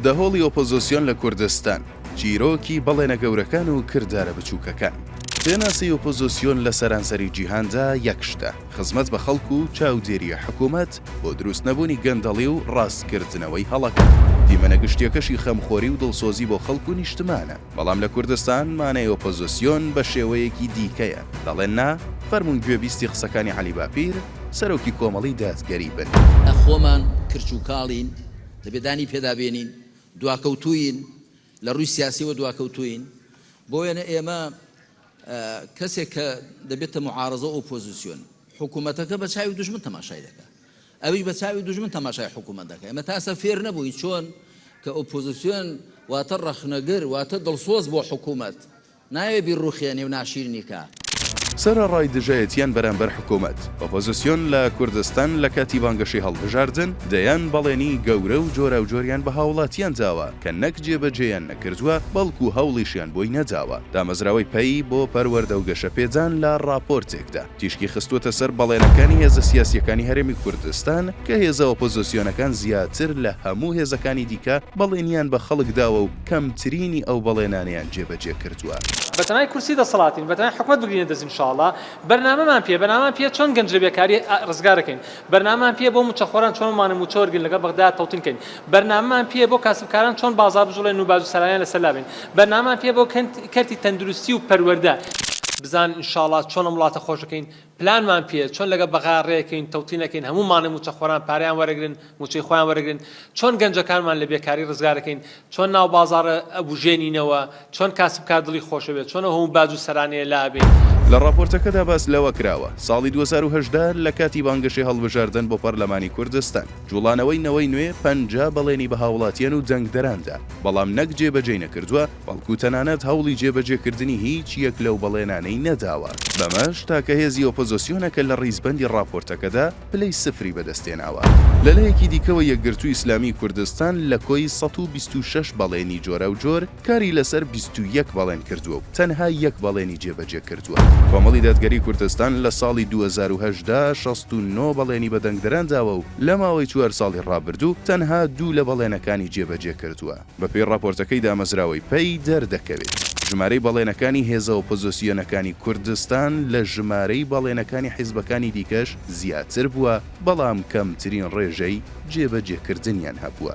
دەهۆڵی ئۆپۆزۆسیۆن لە کوردستان، چیرۆکی بەڵێنە گەورەکان و کردارە بچووکەکان. پێناسەی ئۆپۆزۆسیۆن لە سەرانسەری جیهاندا یەک شتە، خزمەت بە خەڵک و چاودێریی حکوومەت بۆ دروست نەبوونی گەندەڵی و ڕاستکردنەوەی هەڵەکان. دیمەنە گشتییەکەشی خەمخۆری و دڵسۆزی بۆ خەڵک و نیشتمانە. بەڵام لە کوردستان مانای ئۆپۆزسیۆن بە شێوەیەکی دیکەیە، دەڵێن نا، فەرموون گوێبیستی قسەکانی عەلی باپیر، سەرۆکی کۆمەڵی دادگەری بن. خۆمان کرچ و کاڵین، دەبێ دانی پێدا بێنین، دواکەوتووین، لە ڕووی سیاسیەوە دواکەوتووین. بۆ وێنە ئێمە کەسێک کە دەبێتە موعارەزە و ئۆپۆزیسیۆن، حکوومەتەکە بە چاوی دوژمن تەماشای دەکا. ئەویش بە چاوی دوژمن تەماشای حکوومەت دەکا. ئێمە تا ئێستا فێر نەبووین چۆن کە ئۆپۆزیسیۆن واتە ڕەخنەگر، واتە دڵسۆز بۆ حکوومەت، نایەوێ بیڕووخێنێ و ناشیرنی کا. سەرەڕای دژایەتیان بەرامبەر حکوومەت، ئۆپۆزیسیۆن لە کوردستان لە کاتی بانگەشەی هەڵبژاردن، دەیان بەڵێنی گەورە و جۆراوجۆریان بە هاوڵاتیان داوە کە نەک جێبەجێیان نەکردووە، بەڵکو هەوڵیشیان بۆی نەداوە. دامەزراوەی پەی بۆ پەروەردە و گەشەپێدان لە ڕاپۆرتێکدا، تیشکی خستووەتە سەر بەڵێنەکانی هێزە سیاسییەکانی هەرێمی کوردستان کە هێزە ئۆپۆزسیۆنەکان زیاتر لە هەموو هێزەکانی دیکە بەڵێنیان بە خەڵک داوە و کەمترینی ئەو بەڵێنانەیان جێبەجێ کردووە. بەتەمای کورسی دەسەڵاتین، بەتەمای حکومەت بگرینە دەست ان شاءاللە، بەرنامەمان پێیە، بەرنامەمان پێیە چۆن گەنج لە بێکاری ڕزگارەکەین، بەرنامەمان پێیە بۆ مووچەخۆران چۆن مانە مووچە وەرگرن لەگەڵ بەغدا تەوتین کەین، بەرنامەمان پێیە بۆ کاسبکاران چۆن بازاڕ بجوڵێنن و باج و سەرانیان لەسەر لابەین، بەرنامەمان پێیە بۆ کەرتی تەندروستی و پەروەردە. بزانن ان شاءاللە چۆن ئەم وڵاتە خۆش دەکەین، پلانمان پێیە چۆن لەگەڵ بەغا ڕێکەین تەوتینەکەین هەموو مانە مووچەخۆران پارەیان وەرەگرن مووچەی خۆیان وەرەگرن، چۆن گەنجەکانمان لە بێکاری ڕزگارەکەین، چۆن ناو بازاڕ ئەبوژێنینەوە، چۆن کاسبکار دڵی خۆشەبێت، چۆن ئەو هەموو باج و سەرانەیە لابەین. لە ڕاپۆرتەکەدا باس لەوە کراوە، ساڵی 2018 لە کاتی بانگەشەی هەڵبژاردن بۆ پەرلەمانی کوردستان، جوڵانەوەی نەوەی نوێ 50 بەڵێنی بە هاوڵاتیان و دەنگدەران دا، بەڵام نەک جێبەجێی نەکردووە، بەڵکو تەنانەت هەوڵی جێبەجێکردنی هیچ یەک لەو بەڵێنانەی نەداوە. بەمەش تاکە هێزی ئۆپۆزۆسیۆنە کە لە ڕیزبەندی ڕاپۆرتەکەدا پلەی سفری بەدەستهێناوە. لەلایەکی دیکەوە یەکگرتووی ئیسلامیی کوردستان لە کۆی 126 بەڵێنی جۆراوجۆر کاری لەسەر 21 بەڵێن کردووە و تەنها یەک بەڵێنی جێبەجێ کردووە. کۆمەڵی دادگەریی کوردستان لە ساڵی 2018 69 بەڵێنی بە دەنگدەران داوە و لە ماوەی چوار ساڵی ڕابردوو تەنها دوو لە بەڵێنەکانی جێبەجێ کردووە. بەپێی ڕاپۆرتەکەی دامەزراوەی پەی دەردەکەوێت، ژمارەی بەڵێنەکانی هێزە ئۆپۆزۆسیۆنەکانی کوردستان لە ژمارەی بەڵێنەکانی حیزبەکانی دیکەش زیاتر بووە، بەڵام کەمترین ڕێژەی جێبەجێکردنیان هەبووە.